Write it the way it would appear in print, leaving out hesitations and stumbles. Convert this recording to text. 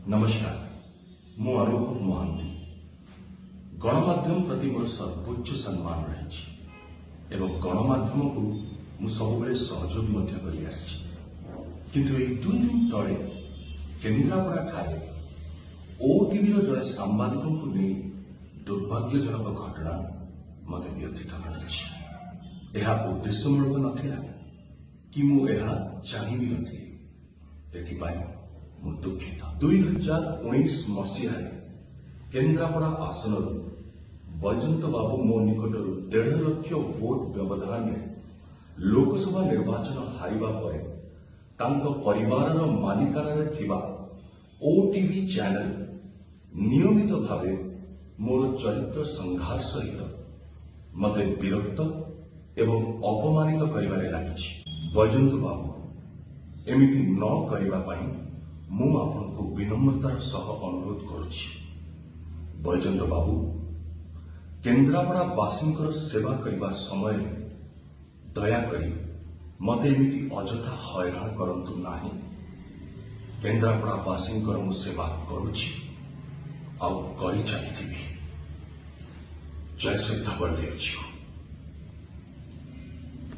ନମସ୍କାର, ମୁଁ ଅନୁଭବ ମହାନ୍ତି। ଗଣମାଧ୍ୟମ ପ୍ରତି ମୋର ସର୍ବୋଚ୍ଚ ସମ୍ମାନ ରହିଛି ଏବଂ ଗଣମାଧ୍ୟମକୁ ମୁଁ ସବୁବେଳେ ସହଯୋଗ ମଧ୍ୟ କରିଆସିଛି। କିନ୍ତୁ ଏଇ 2 ଦିନ ତଳେ କେନ୍ଦ୍ରାପଡ଼ାଠାରେ ଓଟିଭିର ଜଣେ ସାମ୍ବାଦିକଙ୍କୁ ନେଇ ଦୁର୍ଭାଗ୍ୟଜନକ ଘଟଣା ମୋତେ ବ୍ୟଥିତ କରିଛି। ଏହା ଉଦ୍ଦେଶ୍ୟମୂଳକ ନଥିଲା କି ମୁଁ ଏହା ଚାହିଁ ବି ନଥିଲି। ଏଥିପାଇଁ ମୁଁ ଦୁଃଖିତ। 2019 ମସିହାରେ କେନ୍ଦ୍ରାପଡ଼ା ଆସନରୁ ବୈଜୟନ୍ତ ବାବୁ ମୋ ନିକଟରୁ 1.5 ଲକ୍ଷ ଭୋଟ ବ୍ୟବଧାନରେ ଲୋକସଭା ନିର୍ବାଚନ ହାରିବା ପରେ ତାଙ୍କ ପରିବାରର ମାଲିକାନାରେ ଥିବା ଓଟିଭି ଚ୍ୟାନେଲ ନିୟମିତ ଭାବେ ମୋର ଚରିତ୍ର ସଂହାର ସହିତ ମୋତେ ବିରକ୍ତ ଏବଂ ଅପମାନିତ କରିବାରେ ଲାଗିଛି। ବୈଜୟନ୍ତ ବାବୁ, ଏମିତି ନ କରିବା ପାଇଁ ମୁଁ ଆପଣଙ୍କୁ ବିନମ୍ରତାର ସହ ଅନୁରୋଧ କରୁଛି। ବୈଜୟନ୍ତ ବାବୁ, କେନ୍ଦ୍ରାପଡ଼ା ବାସୀଙ୍କର ସେବା କରିବା ସମୟରେ ଦୟାକରି ମୋତେ ଏମିତି ଅଯଥା ହଇରାଣ କରନ୍ତୁ ନାହିଁ। କେନ୍ଦ୍ରାପଡ଼ା ବାସୀଙ୍କର ମୁଁ ସେବା କରୁଛି ଆଉ କରି ଚାଲିଥିବି। ଜୟ ଶ୍ରଦ୍ଧା ବଳଦେବଜୀଉ।